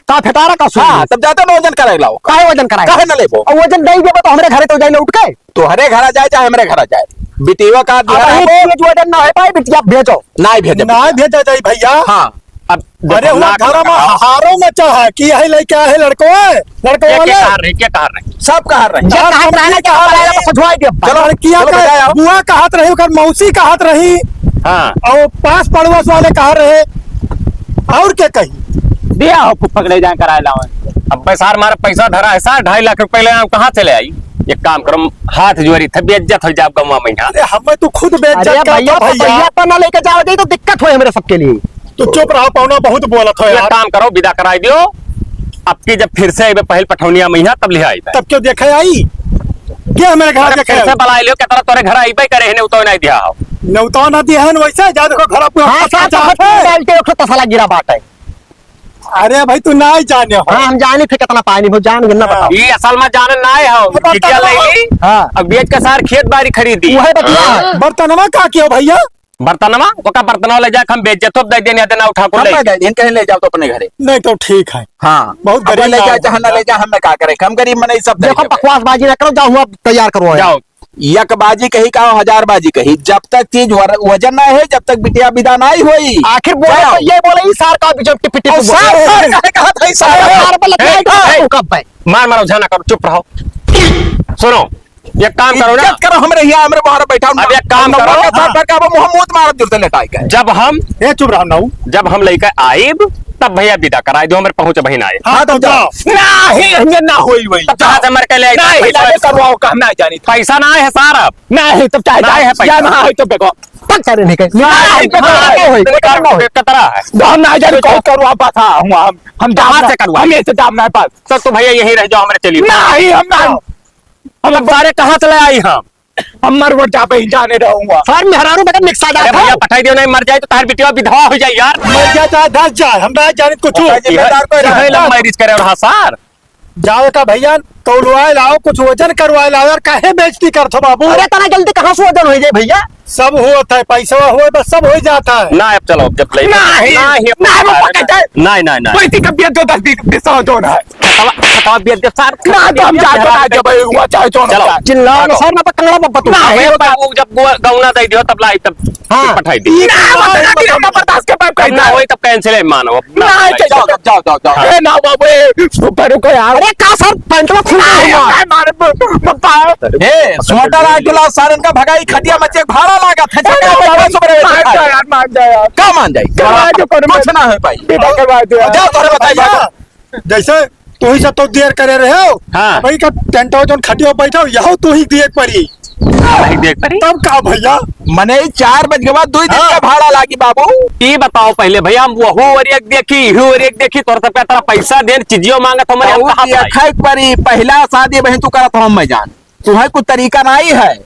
का फटारा का सूंघ हाँ, ली? तब जाते ना वजन कराए लाओ। काहे वजन कराए? काहे ना लेबो? और वजन नहीं देबो तो हमरे घरे तो जाई लौट के। तोहरे घरा जाए चाहे हमरे घरा जाए, बिटिया का अब दिया वही रहबो। चीज वजन ना हो पाए, बिटिया भेजो। नाहीं भेजे। नाहीं भेजा जाई भइया। हाँ। अब अरे देखो, हुआ नाक घर में कटाओ। हारो मचा है कि यही लइका है, लड़को है, लड़को के, के वाले। कहा रही, के कहा रही? सब कहा रही। जे तार कहत रहे ना मम्मी कि कहा हमारा रही। एगो सजवाई दे। चलो, लड़किया चलो का बेटा, आओ। बुआ कहत रही, ओकर मौसी कहत रही। हाँ। और पास पड़ोस वाले कहा रहे। और के कही? दिया हो फुफ्फा के ले जाए कराए लावे। अब बे सार, मारा पैसा धरा है सार, ढाई लाख रुपए ले आऊं, कहाँ से ले आई? एक काम करो, हाथ जोड़ी थे, बेइज्जत हो जाए गौवा में यहाँ। अरे हमें तू खुद बेइज्जत अरे करता भइया, भइया। भइया पर ना लेके जाओ जाए तो दिक्कत हो हमरे सबके लिए। तू चुप रहो, पौना बहुत बोलत हो एक यार। काम करो, विदा कराई दियो। अब की जब फिर से अइबे पहल पठौनिया में यहाँ, तब ले आई। तब क्यों देखे आई? के हमरे घर अरे देखे फिर से आई? बुलाई लियो, के तरह तोरे घर अइबे करे है, नेवता नहीं दिया हो। नेवता ना दिया है, वैसे जा देखो घर अपना हाँ, पता साथ चाहत में है। डाल के एक ठो तसला गिरा बात है। अरे भाई, तू नाहीं जाने हो। हाँ, हम जानी थे कितना पानी हो, जान गिरना हाँ। बताओ। ये असल में जाने नाहीं हो, बर्तनवा बिटिया ले ली। हाँ। अब बेच के सार खेत बाड़ी खरीदी। वही बतिया है। हाँ। बर्तनवा का कियो भइया? बर्तनवा, ओका बर्तनवा ले जाके हम बेच देतो, दे देने देना उठा को हम ले। दे दें, इनके ले जाओ तो अपने घरे। नहीं तो ठीक है। हाँ। बहुत अब गरीब ले ना जाए, हो चाहे ना भइया। ले जाए, हमें का करे? हम गरीब मनई सब दे देखो, देबे। बकवासबाजी ना करो, जाओ हुआ तैयार करो। जाओ। एक बाजी कही का हजार बाजी कही, जब तक चीज वर-, वजन ना है, जब तक बिटिया विदा ना ही होई। आखिर बोले जाओ। तो ये बोले, ई सार का बीच में टिप टिप और बोले। सार, सार कहे कहा था, ई सार? अरे सार बोले, ए, नहीं कहा ए, तू कब भाई? मार मारो, झगड़ा करो, चुप रहो। सुनो, एक काम करो ना। इज्जत करो हमरे यहाँ, हमरे बाहर बैठा हूँ। अब एक काम हम करो। नौकर का साथ हाँ। बैठ के अब मुँह मूत मारत जुरते लेटाई का है। जब हम ए, चुप रहो ना। जब हम लइका आइब, तब भइया विदा कराई दो, हमरे पहुँच बहिन आए। हाँ, हाँ, तब तब जाओ। जाओ। नहीं, ये ना होई वही। तब कहाँ से मर के ले आई? नहीं, पैसा नहीं, करवाओ, कहना जानी था। पैसा ना है सार अब। नहीं, तब चाहे ना जाओ। है पैसा। या ना है तो बेको। पक करे नहीं कहीं। ना है, नहीं, ना है, है, कोई काम ना हो। कतरा है। तो हम ना जाने कौन करवा पाता हूँ, हम, हम कहाँ जाम से ना, करवा? हम ये से जाम ना पास। सर, तो भइया यहीं रह जाओ, हमरे चलिए। नहीं, हम ना। हम अब सारे कहाँ से ले आई हम? हम मरवट जा पे ही जाने रहूंगा। सर, मेहरारू बगैर निकसा अरे डाल भइया, दो। पठाई दियो, नहीं मर जाए तो तार बिटिया विधवा हो जाए यार। मर जाए चाहे धस जाए, हम ना जाने कुछ। ओका जिम्मेदार कोई ये है, नहीं। Love marriage करे रहा सर। जाओ का भइया, तौलवाए लाओ, कुछ वजन करवाए लाओ यार, काहे बेइज्जती करत हो बाबू? अरे, इतना जल्दी कहाँ से वजन हो जाए भइया? सब होत है, पैसा हो, बस सब हो जाता है। ना, अब चलो, जब ले नहीं, नहीं, नहीं, वो पकड़ जाए। नहीं, नहीं, नहीं। कोई दिक्कत भी है, जो दस बीस, बीस सौ जो ना है। खतवा, खतवा बेच दे, सार। ना, तो हम जाए तो ना, जब हुआ चाहे जो ना चलो। जाए। चिल्लाओ ना, चलो। सर, ना तो कंगड़ा बप्पा तू। ना, अरे, ये वो बात जब गौ-, गौना दे दियो, तब लाई, तब हाँ। पठाई दी। ना, ना, ना, ना, बर्दाश्त के पाइप तब ना होई, तब cancel है, मानो। ना, ना, जाओ, जाओ, जाओ, जाओ। हाँ। ए, ना, बाबू, ए, ऊपर रुको यार। अरे, का सर, पैंटवा खुल गया नहीं, हुआ। नहीं, मारे, ए, सोटा राख के लाओ, सारन का भगाई, खटिया मचे भाड़ा लागत है, चल, चल, बैठा, सुबह मान बैठा। जा यार, मान जा यार। का मान जाई? करवा दो, करवा कुछ दो। ना है भाई। बेटा, करवा दो यार। जाओ, तोरे बताई, जाओ। भैया, जैसे तू ही सब तो देर करे रहे हो। हाँ। भाई का टेंटवा जौन खटिया बैठा हो, यहो तू ही देख पड़ी। नहीं देख पड़ी। तब का भैया? मने चार बज के बाद दो दिन हाँ। का भाड़ा लागी बाबू। ई बताओ पहले भैया, हम वहू और एक देखी, इहू और एक देखी, तोर तक तेरा पैसा देन, चीजियो मांगत हमरे, हम बहुत कहाँ ये पाई? खाई परी, पहला शादी बहन तू करत हो, हम मैं जान। तुम्हें कुछ तरीका नहीं है।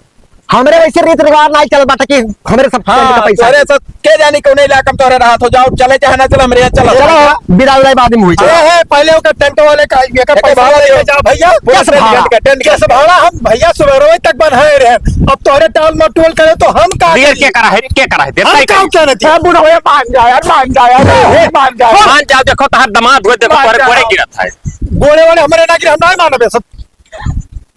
हमरे वैसे रीत रिवाज नहीं चलत बाटे कि हमरे सब हाँ, का पैसा तोहरे दे। सब के जानी कौन इलाका में तोहरे रहत हो, जाओ, चले चाहे ना चले, हमरे यहाँ चलो। चलो, विदा उदा बाद में हुई। अरे, है, पहले ओकर टेंट वाले का, एकर एकर पैसा भाड़ा लेके दो। जाओ भैया। पूरा कैसे टेंट भाड़ा? के, टेंट के। कैसे भाड़ा? हम भैया सुबह तक बन्हाए रहे, अब तोहरे टाल मटोल करे तो हम का देर करी? के करा है, के करा है? देर हम नहीं का करी। क्या ना जी? ए, बूढ़ा भैया, मान जा यार, मान जा यार, ए, मान जा यार। मान जाओ, देखो, तहार दामाद हुए, देखो, मान तोरे जा। गोड़े गिरत है। गोड़े वाले हमरे ना गिरे, हम नहीं मानबे सब।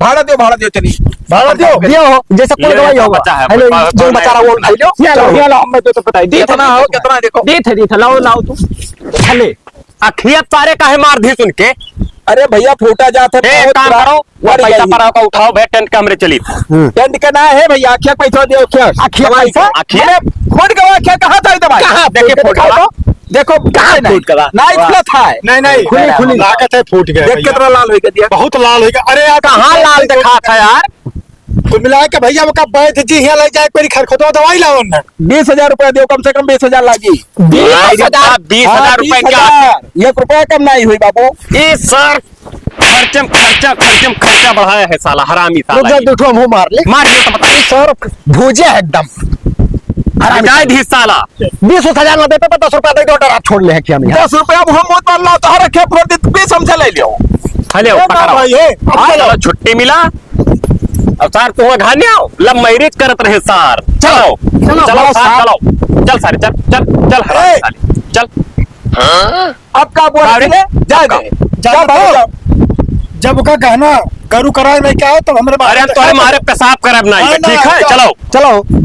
भाड़ा दियो, भाड़ा दियो, चली। भाड़ा दियो। दियो हो, जैसे कुल ये गवाही तो होगा। बचा है, हेलो, कोई जो बात बचा रहा, वो नहीं। उठा लो। ये लो, ये लो, हम तो, तो बताई। दी कितना था, हो, कितना देखो। दी था, दी था, लाओ, लाओ तू। चले। अखिया तारे काहे मार दी सुन के? अरे भैया, फूटा जात है, ए, बहुत काम पुराना करो, वो गाड़ी पैसा गई। पड़ा का उठाओ भैया, टेंट के हमरे चली। हम्म। टेंट के ना है भैया, अखिया पैसा दियो, अखिया। अखिया पैसा? अखिया? अरे, फूट गवा, अखिया कहाँ था इधर भाई? कहाँ देखिए, फूट फूट गवा। गवा। देखो, कहाँ नहीं, फूट गवा? नहीं वाह। फूटा था। नहीं, नहीं। खुली, खुली। लागत है फूट गया देख भैया। कितना लाल हो गया दिया। बहुत लाल हो गया। अरे यार, कहाँ लाल दिखा था यार? कुल मिला के भैया, ओका बैठ जी, हियाँ ले जाए, कोई खरखोदवा दवाई लाओ ना। बीस हजार रुपया दियो, कम से कम बीस हजार लागी। बीस हजार? हाँ, बीस हजार रुपया क्या? बीस हजार। एक रुपया कम नहीं हुई बाबू। ए सर, खर्चम खर्चा, खर्चम खर्चा बढ़ाया है साला, हरामी साला रुक जा, ये। दो ठो हमहू मार ले। मार ले तो बताई। सर, भूजे है एकदम। हरामी। जाए दी साला। बीस हजार ना देते तो दस रुपया दे दो, डरा छोड़ ले है क्या नहीं? दस रुपया अब हम बहुत मार ला, तो हर रखे फोड़ दे, बीस हमसे ले लियो। हेलो, ए, पकड़ो। भाई, ए, अब हाँ, चलो। चलो, छुट्टी मिला। अब सार, तू घर नहीं आओ, love marriage करत रहे सार। चलो, चलो, चलो, चलो, सार, सार। चलो। चल सारे, चल, चल, चल, हरामी ए। साले, चल। अब का बोल बावड़ी, रहे? जा अब दे। का? जा जान बाबू, दो। जाओ। जब ओका गहना गरू कराए नहीं क्या हो, तब हमरे अरे, हम तोरे मारे पेशाब करब नहीं, नहीं, ठीक नहीं, है? जाओ। चलो। चलो।